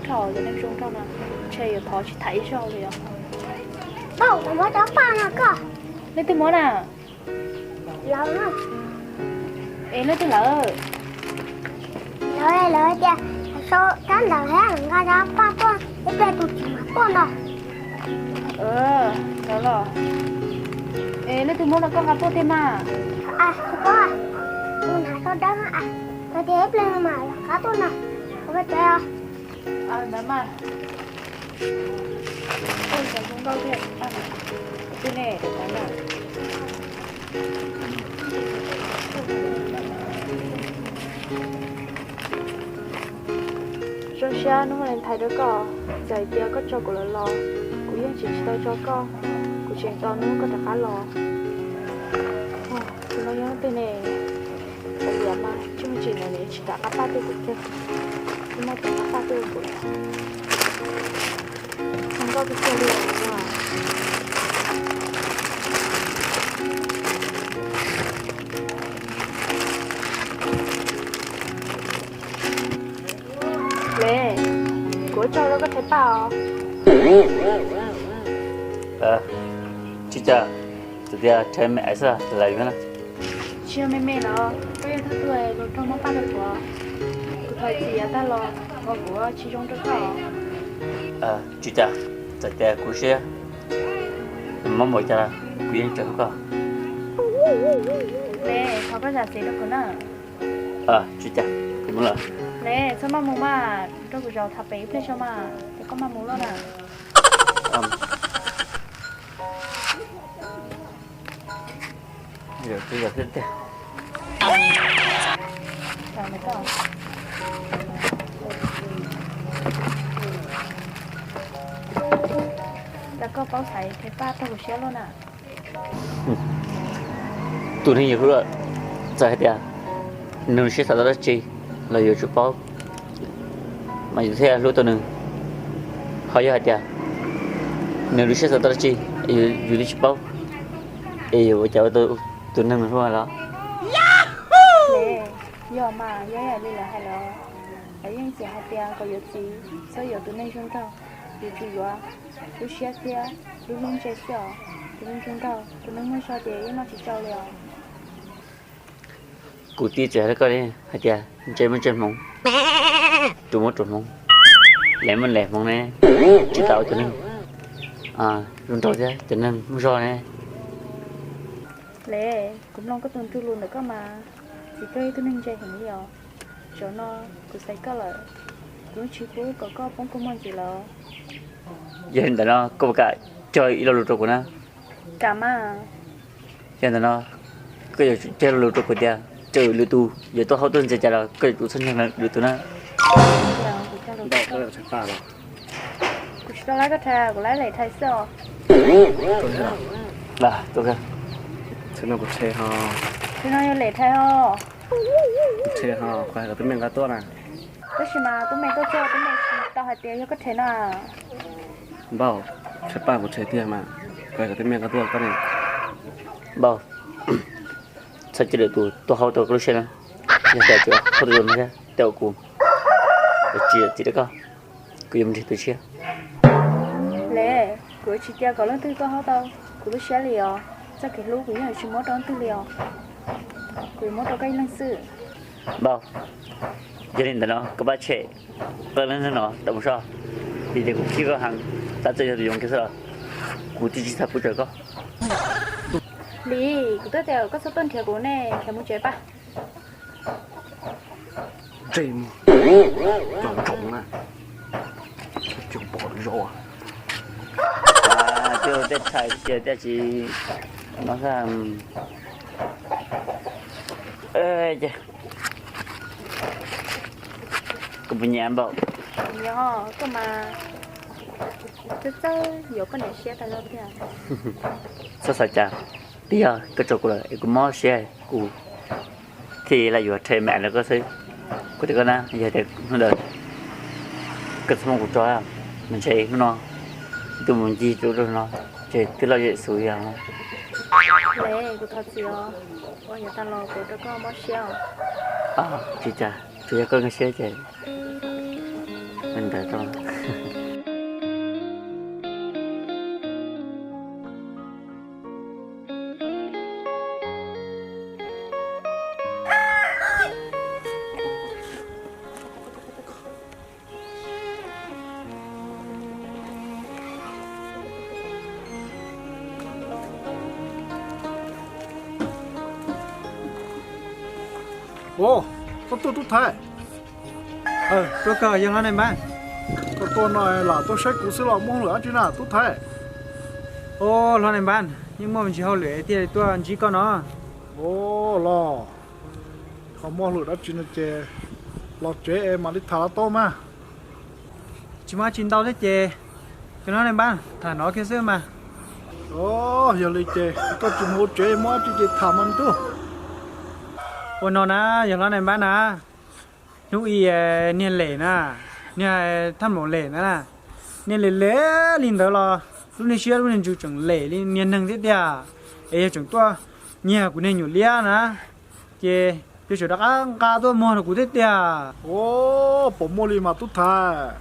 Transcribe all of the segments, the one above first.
Dhau cov neeg zoo nraug no, ntshe yuav thov tsis tham ib zaug li os. Pab, kuv muab cov paj no koj. Leej twg muab na? Lawv na. Es leej twg lawv? Lawv, lawv tias sau rab ntawd thiab nqa cov paj tuaj, ib pliag tus tseem mam tuaj no. Lawv los. Es leej twg muab no koj nqa tuaj thiab mas? Tus ko, tus hnav sau dawb no, tias ib pliag mam nqa tuaj no. Ua tsev os. Ntawd mas. Oj, cov zoo nkauj thiab. Twb ne, zoo siab hnub Valentine rau koj, txawm hais tias koj tso kuv lawm los kuv yeej tseem tsis tau tso koj, kuv tseem tos hnub koj rov qab los. Tus no yog leej twg ne? Kav liam mas, tsis muaj tsim no nws tsis kam nqa paj tuaj kuv kiag, tsis muaj tus nqa paj tuaj kuv. Zoo nkauj tiag tiag li os. Le, kuv tso rau koj rhais paj os. Tsis cas, txawm tias rhais me me xwb los lawm na. Tsis yog me me los koj yog thawj tug luag nrog muab paj rau kuv. Kuv thov txim yav tag los uas kuv tsis zoo rau koj. Tsis cas, txawm tias kuv siab muab npaum cas los kuv yeej tso rau koj. Le, thov koj zam txim rau kuv na. Tsis cas, kuv mus lawm. Le, txhob maj mus mas, rau kuv zaum tham pem ib pliag tso mas, ces koj maj mus lawm na. Cas koj paub xaiv rhais paj raug kuv siab luaj na. Tus neeg yus hlub, txawm hais tias nws lub siab xav tau dab tsi los yuav tsum paub, mas yus thiaj hlub tau nws. Ho yog hais tias nws lub siab xav tau dab tsi, yus twb tsis paub, es yuav ua cas ua tau tus neeg nws hlub los? Yog mas, yog ib yam li lawv hais los, lawv yeej txiav hais tias kom yuav txiv txhob yuav tus neeg zoo nraug, yuav tsum yuav lub siab thiab lub hlub ntse xwb os. Tus neeg zoo nraug, tus neeg muaj zog ces yeej noj tsis tsau li os. Kuv tib txwm hais rau koj li hais tias ntse muaj ntse hmoov, ruam muaj ruam hmoov, lem muaj lem hmoov ne, tsis kam ua tus neeg zoo nraug thiab tus neeg muaj zog ne. Le, kuv mloog koj tus ntu lus ntawm koj mas, txiv koj ib tug neeg ntse heev li os. Zaum no kuv xaiv koj lawm, kuv yeej tsis pub kom koj poob kua muag ntxiv lawm. Yog li ntawd no koj puas kam cog ib lo lus rau kuv na? Kam mas. Yog ntawd no koj yuav tsum cog lo lus rau kuv tias, txawm lwm tus yuav tuaj haub tuaj ntxias cas los koj yuav tsum txhob ntseeg lwm tus na. Kuv tsis tau laib koj rhais, kuv laib lem rhais xwb os. Txhua no yog lem rhais os. Tub me nqa tuaj na. Tab sis mas tub me tuaj txog tub me tsis tau hais tias yog koj rhais na. Npauj, rhais paj kuv rhais tiag mas, kuv hais kom tub me nqa tuaj koj ne. Npauj, txhob cia lwm tus tuaj haub tau koj lub siab na. Yog tias tseem haub tau tus no thiab tej zaum kuv tsis zam txim rau koj, kuv yuav mus nrhiav tus tshiab. Le, kuv tsis cia kom leej twg tuaj haub tau kuv lub siab li os. Txoj kev hlub kuv yeej yuav tsis muab rau leej twg li os. Kuv yuav muab rau koj ib leeg xwb. Npauj, yog li ntawd no koj pab tshem koj leej neeg no tawm mus soj, vim tias kuv khib koj heev, tab txawm yog tus yoov kiag xwb los kuv twb tsis txhaj pub tsawg koj. Lis, kuv twb tias koj txhob tuaj nrhiav kuv ne, khiav mus tsev pab. Ntsej muag, ntsoo ntsoo na, tsis pom zaus. Tej tshais tias tej tsis no. Koj puas nyiam Npauj? Nyiam, koj mas txawj txawj yuav poj niam siab tas zog tiag. Txhob xav cas, twb yog koj tso kuv lawm es kuv mob siab kuv thiaj li yuav rhais me rau koj xwb. Kuv tias koj na, yog tias hnub ntawd koj txhob muab kuv tso, mas ntshe hnub no twb mus ncig rau no, ntshe twb loj zem xus li os. Le, kuv thov txim os, uas yav tag los kuv rau koj mob siab os. Tsis cas, tsuas yog koj nkag siab ces Ntawd tau. Ua, koj tuaj tub thaiv. Tuaj kawg yog hlob Nais Npab. Koj tuaj no lam tuaj saib kuv xwb los muaj hauj lwm dab tsi na tub thaiv? Ua, hlob Nais Npab, yeej muaj me ntsis hauj lwm thiaj li tuaj ntsib koj no. Ua los, ho muaj hauj lwm dab tsi no ces los tsev es mam li tham los tau mas. Tsis muaj dab tsi ntau thiab ces, yog hlob Nais Npab tham no kiag xwb mas. Ua, yog li ces koj tsis mus ua tsev muaj dab tsi ces tham mas me tub. Ua no na, yog hlob Nais Npab na, hnub ib niag lem na, niag thaj maum lem na, niag lem lem li ntawd los lub niag siab lub niag ntsws tseem lem li niag neeg thiab tiag. Es yog tseem tuaj nyiag kuv niag nyuam liab na, ces yuav tsum rov qab nqa tuaj muag rau kuv thiab tiag. Ua, puas muaj li mas tub thaiv?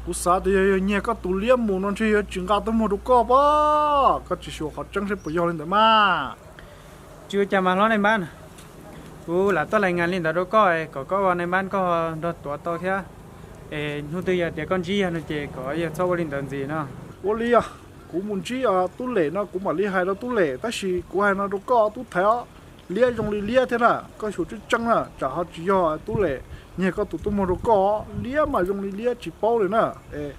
Kuv xav tias yog, yog nyiag koj tus liab mus no ntshe yuav tsis nqa tuaj muag rau koj pob. Koj tsis xyuas qhov tseeb seb puas yog li ntawd mas. Tsis ua cas mas hlob Nais Npab, kuv lam tuaj lais ngas li ntawd rau koj kom koj Nais Npab koj nrog tuav tau thiab. Es hnub twg yog tias koj ntsib yog no ces kom yog txhob ua li ntawd ntxiv no. Ua li os, kuv mus ntsib tub lem no kuv mam li hais rau tub lem, tab sis kuv hais no rau koj tub thaiv os, liab zoo li liab thiab na, koj xyuas tseeb tseeb na, tsam ho tsis yog tub lem nyiag koj tus tuaj muag rau koj, liab mas zoo li liab tsis paub li na. Es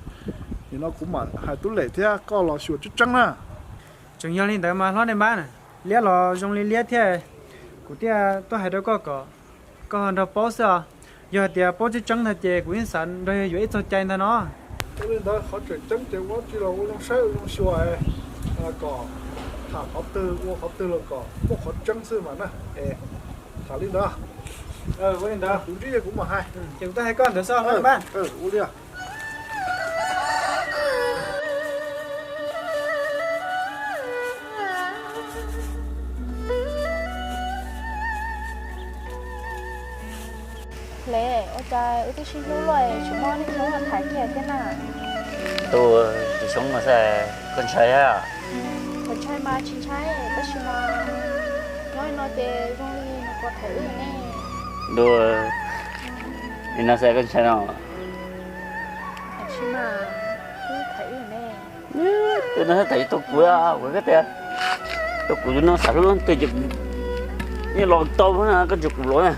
nim no kuv mam hais tub lem thiab koj los xyuas tseeb tseeb na. Tseem yog li ntawd mas hlob Nais Npab, liab los zoo li liab thiab, kuv thiaj tuaj hais rau koj kom koj nrog paub xwb os. Yog hais tias paub tseeb tseeb ntag ces kuv yeej xav nrog yog yuav ib txog cai ntag no. Ua li ntawd qhov tseem ceeb ces ua tsi los ua zoo saib ua zoo xyuas kom tham qhov twg ua qhov twg los kom muaj qhov tseeb xwb mas na. Es tham li ntawd. Ua li ntawd kuv ntsib kuv mam hais. Ces kuv tuaj hais koj ntawd xwb hlob Nais Npab. Ua li. Lem, ua cas wb twb sib hlub luaj tseem muaj neeg nyob tham kiag thiab na? Tus, tus xyoob no xwb, koj ntshai thiab? Kuv ntshai mas tsis ntshai, tab sis mas nyob li no ces zoo li nws quaj tham wb ne. Tus, li no xwb koj ntshai no? Tsis mas, wb tham wb ne. Tus no tham tau kuv, kuv tias tau kuv tus no xav hlub leej twg ces yeej los tau na, koj ntsia kuv los na.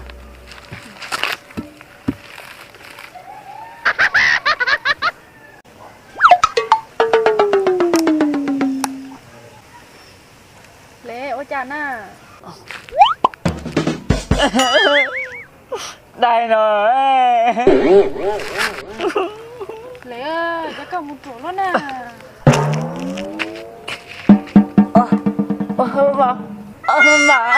Lem, ua cas na? Dai no. Lem, cas koj mus ruam luaj na. Mas,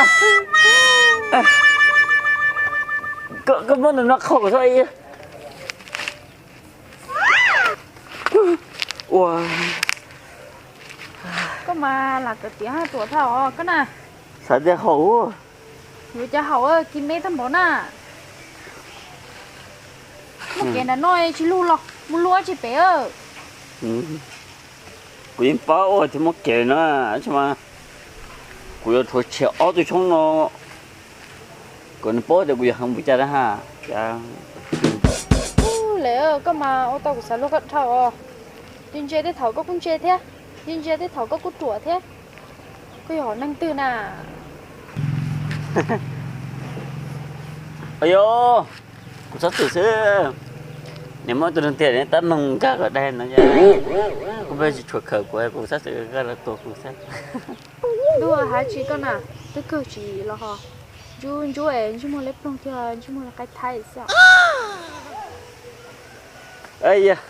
koj muab tus no qhau kom txhob ib. Ua, koj mas lam kawm tiav haj ruam dhau os koj na. Xav tias haum. Yuav cas haum, kis me tag npaum na. Muaj kev nram no tsis lug los mus luaj tsis pem. Kuv yeej paub ua tias muaj kev na, tab sis mas kuv yuav rhuav tshem ob tug xyoob no kom nws paub tias kuv yuav heev npaum cas na ha. Lem, koj mas ua tau kuv xav luag koj dhau os. Yeej ntsia tej thaum koj kuj ntse thiab, yeej ntsia tej thaum koj kuj ruam thiab. Koj yog hom neeg twg na? Ayo, kuv txhob txwm xwb. Nws muab tus neeg tiag tab meeg nkag kom dai no, kuv pheej tsis tshua khawm kuv, kuv txhob txwm nkag los tua kuv xwb. Ntuj, hais tsis koj na, twb kawg tsis los ho. Ntsub ntsub es ntsej muag liab ploog thiab ntsej muag li qaib thaib xwb. Yog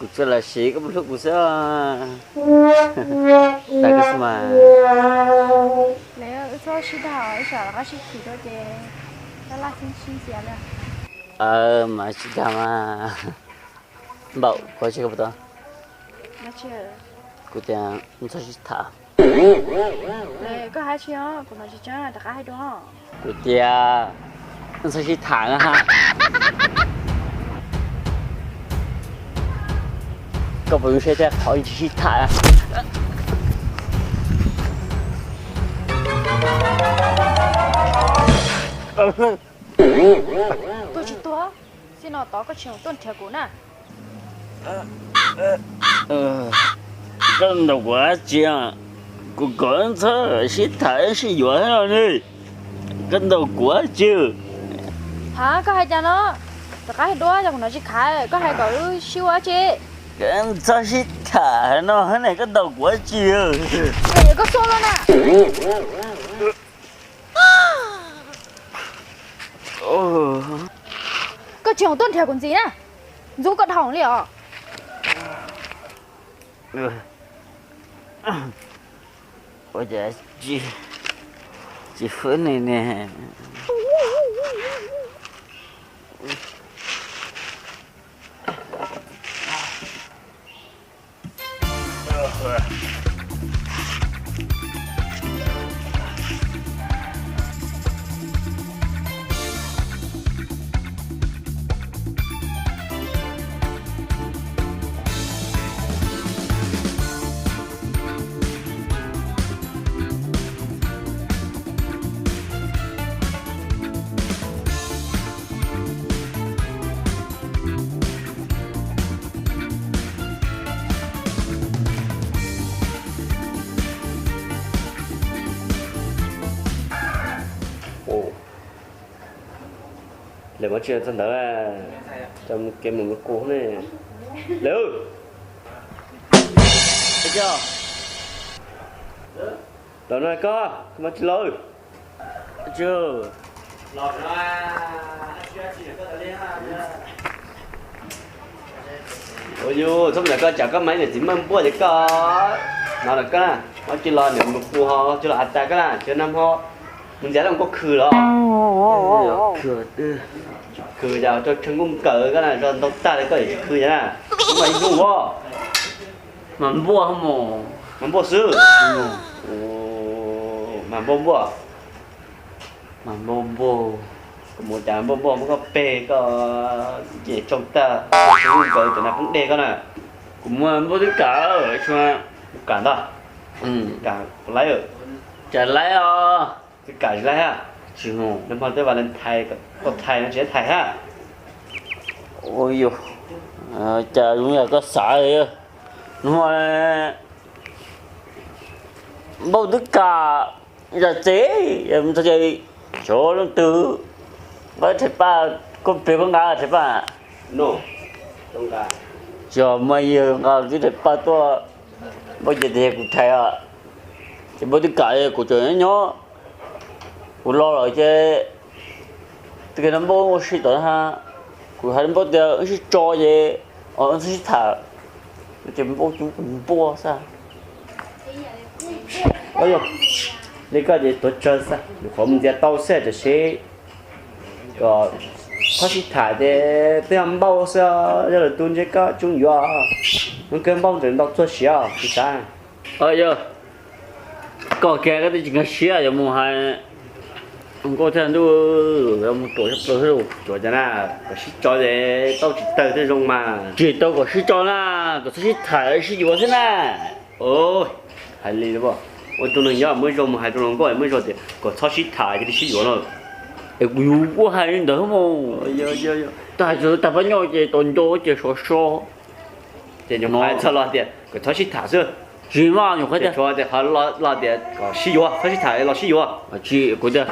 kuv txawm lam siv koj hlub kuv xwb. Dag koj xwb mas. Lawv wb txhob sib dag, ib tsam rov qab sib chim dua ces laj laj xib xib ntxias li. Mas sib dag mas. Npaum koj tsis koj puas tau? Kuv tias txhob sib tham. Koj hais tsis os, kuv mam tsis tseeb rov qab hais dua. Kuv tias txhob sib tham na ha. Koj puas ntse thiab qhov tsis sib tham? Tuaj tsis tuag, xij no tod koj tsis tuaj nrhiav kuv na. Koj ntaus kuv dab tsi? Kuv kom txhob sib tham sib yuav no ne. Koj ntaus kuv dab tsi? Ha, koj hais cas no? Rov qab hais dua, yog kuv hnov tsis khav, koj hais kom wb sib ua dab tsi? Koj txhob sib tham no ne, koj ntaus kuv dab tsi? Koj xua los na. Koj tsis tuaj nrhiav kuv ntxiv na, ntxub koj dhau li os. Ua cas tsis, tsis fwb ne ne. Lawv muab tsis txog ntawd, cov mus kev mus mus qus ne. Lawv, los no koj, koj muab tsis los. Ua yus txhob mus ntawm koj tsam koj mas niam txiv maj npuaj ces koj no los koj na, muab tsis los niam mus qus ho tsis los a tas koj na, tsis nag hmo mus ntxias lawm koj khwv los. Khwv cas rau tshee nkuj kawm koj na, zog ntau tag li koj tsis khwv cas na. Mas ib hnub mas npuaj, mas npuaj xwb. Mas npuaj npuaj, mas npuaj npuaj. Kuv mus cas npuaj npuaj muab koj peg koj ces tsoo tag, tshee nkuj kawm cov nas poob dej koj na. Kuv muaj npuaj twb kam, kam ntag. Kam laib, cas laib os. Twb kam tsis laib a. Tsis mus, nag hmo twb Valentine, koj thais no tsis thais hab. Ua yus, cas zoo yam koj xav li. Nag hmo npauj twb kam, zam txev, ces xyov leej twg nqa ib rhais paj, koj peg koj nqa rhais paj. Tsis yog mas yawg nqa lub rhais paj tuaj, npauj ces tias kuv thais os. Ces npauj twb kam, kuv tseem nyob nyob, kuv los lawm ces tag kis no npauj ua si tom na, kuv hais rau npauj tias wb sib tso ces, wb txhob sib tham, ces npauj cub kuv npuaj xwb. Li koj ces tuav tsawg xwb, nyuam qhuav mus ntxias tau xwb, tam sim kom txhob sib tham ces twb yog npauj xwb, yog lwm tus ntshe koj tsis yuav, hnub kawg npauj ntawd ntau txuag siav tsis xav. Yog koj kiag koj twb tsis nkag siab yuav mus hais nkauj thiab ntuj, yuav mus ruam tshaj plaws thiab. Ruam cas na, kom sib tso ces tau tsis tawg thiaj zoo mas. Tsis tau kom sib tso na, kom txhob sib tham sib yuav xwb na. Hais li ua tus neeg nyob muaj zog mus hais rau hluas nkauj muaj zog tias kom txhob sib tham cia li sib yuav no. Es kuv yus kuj hais li ntawd mas. Tag hais tag pab nyob ces tos nco ces sov so. Ces nyuam qhuav txog los tias kom txhob sib tham xwb. Tsis mas nyuam qhuav tias, qhov los tias kom sib yuav, txhob sib tham los sib yuav. Tsis, kuv tias,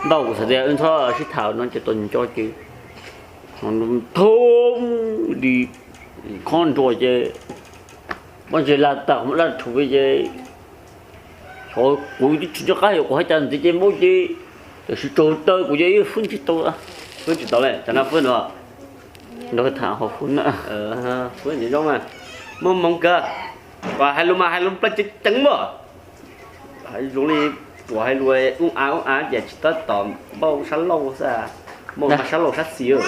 npauj kuv xav tias wb txhob sib tham no ces tos nco ces thoob li khob nruas ces pob ntseg laj tag, laj rhuv ces xyov kuv twb tsis nco qab yog kuv hais cas ntxiv ces npauj ces tam sim tsaug taw kuv ces ib fwb tsis tau. Fwb tsis tau li, cas no fwb no. Nrog tham ho fwb na. Fwb zoo mas, muaj hmoov kawg. Kom hais lus mas hais lus plaws ceev ceev mas. Hais zoo li tsuas hais lus ub av ub av ces tsis tab tom npauj sab laug xwb, npauj mas sab laug sab xis.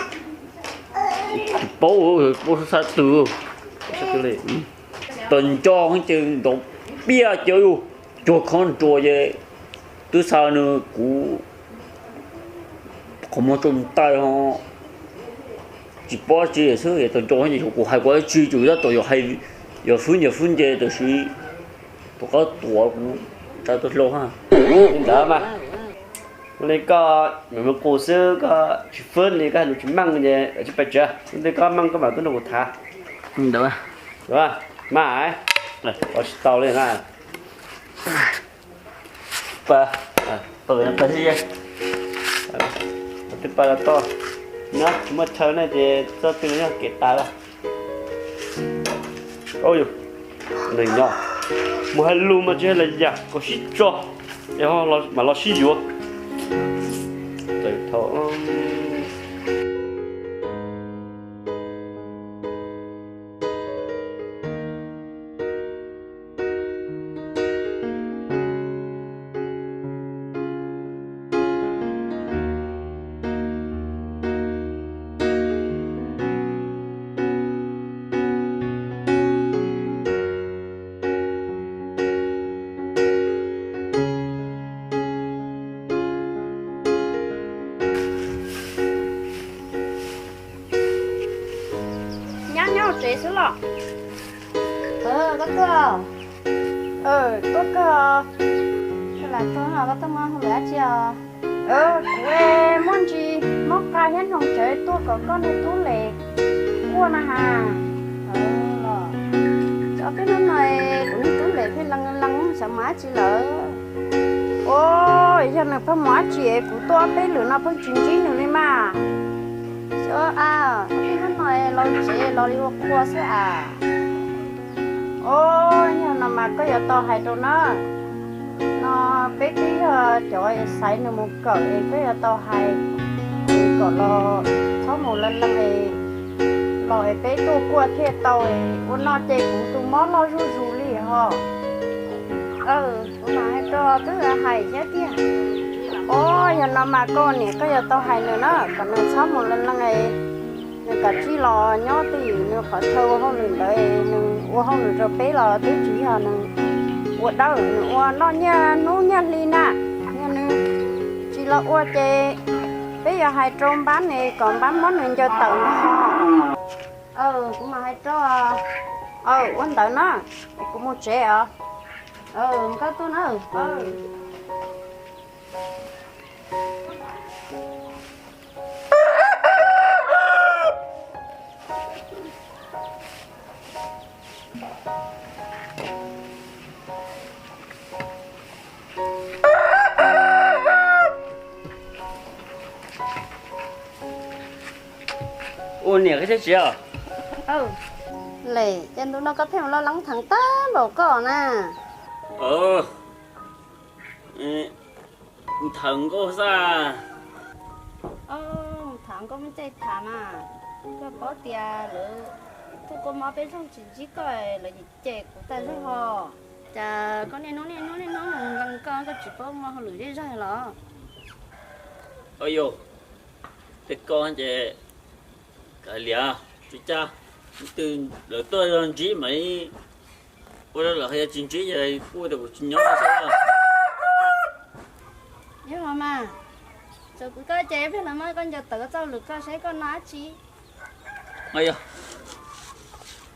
Tsis paub, paub sab twg. Tos nco ces nrov piaj ces cuag khob nruas ces twb xa nws kuv qhov muag tsaus ntais ho tsis paub tsi xwb. Tos nco ces kuv hais kuv tsis tsum tab tom yog hais Yog fwb nyiaj fwb nce tab sis tus qab tuav kuv tsa tuaj hlo ha. Li ntawd mas, li koj mus qus xwb koj tsis fwb li koj hais lus tsis meej ces tsis pais tsev. Ntej koj meej koj mam tuaj nrog kuv tham. Ntawd mas, ua tsis tau li na. Pa, pa, pa, twb pa los toj, nyob tsis muaj chaw ne ces txoj twg yog kev tas lawm. Nws nyob mus hais lus mas tsis hais li yam kom sib tso, es mam los sib yuav. Nyob nyob tsev xwb los? Koj tuaj, tuaj kawg. Koj tuaj no koj tuaj muaj hauj lwm dab tsi os? Kuv muaj ntsis mob qa thiab hnoos tsawv tuaj kom koj niag tub Lem kuaj na has. Ob peb hnub no kuv niag tub Lem pheej lees lees xav mus dab tsi lawm. Ua, yog nws pheej mus dab tsi es kuv tuaj ob peb lwm no pheej tsis ntsib nws li mas. Xyov a, ob peb hnub no los tsev los li ua qhua xwb as. Ua, yog no mas koj yuav tau hais rau na. No peb twb yog cov xaiv nws mus kawm es koj yuav tau hais kom los txhob mus lees lees es los es peb tuaj kuaj thiaj tau es ua no ces kuv tus mob loj zuj zus li ho. Kuv mam hais rau twb hais thiab tiag. Ua, yog no mas koj niam koj yuav tau hais nws na kom nws txhob mus lees lees es nws kav tsij los nyob twj ywm nws qhov chaw ua hauj lwm ntawd, nws ua hauj lwm rau peb los twb tsis yog nws ua dawb, nws ua noj nyiaj hnub nyiaj hli na. Yog nws tsis los ua ces peb yuav hais rau Npab ne kom Npab muab nws ncaws tawm no. Kuv mam hais rau. Ua ntawd na, kuv mus tsev os. Nkauj tuaj na. Ua niam koj thiaj tsev os. Lem, cas ntu no koj pheej mus laj leeb theev tag npaum koj na? Theem nkauj xwb. Mus tham nkauj muaj caij tham mas, koj paub tias lawv tuaj kua muag peb zaug tsis ntsib koj, lawv cem kuv tag zog ho. Cas koj niaj hnub niaj hnub niaj hnub mus lees koj, koj tsis paub muaj hauj lwm zej zog los? Yog, tej koj ces kav liam, tsis cas, twg lawv tuaj ntsib mam li ua rau lawv, yog tsis ntsib ces kuj tias kuv tsis nyob xwb. Yog los mas, txawm kuv koj ces pliag los mas koj ncaws tawm koj txoj lwm koj saib koj noj dab tsi. Yog,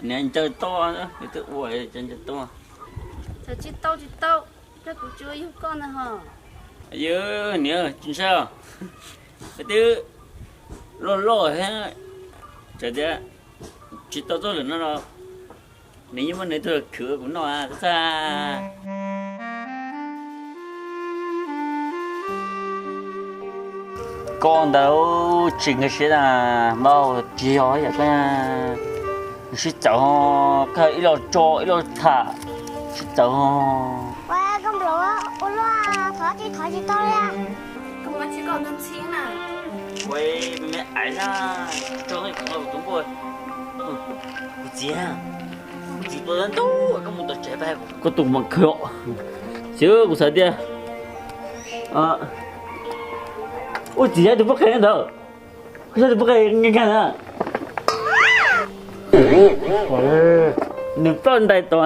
niam ncaws tau, twb ua ncaws tau. Txawm tsis tau tsis tau, koj kuv tsis ua yug koj ntag ho. Yog niam tsis ntshai os, twb loj loj thiab, txawm tias tsis tau txoj lwm no los nws yeej muaj nws tug khwv kuv noj xwb. Koj ntawd tsis nkag siab na, Npab, tsis yog yam koj sib txawv, koj ib lo tso ib lo tham sib txawv. Ua koj nplaum ua luaj, thov tsis thov tsis tau li. Koj muab tsis koj tus txhib na. Ua me me aiv na, tso kuv tus npua. Kuv txiv, kuv txiv tua ntau, koj mus tom tsev pab koj tus mam khwv. Xyov kuv xav tias ua txiv yog tus poj qe ntawd, koj yog tus poj qe nkag nkag na. Nws plaub ntais tod.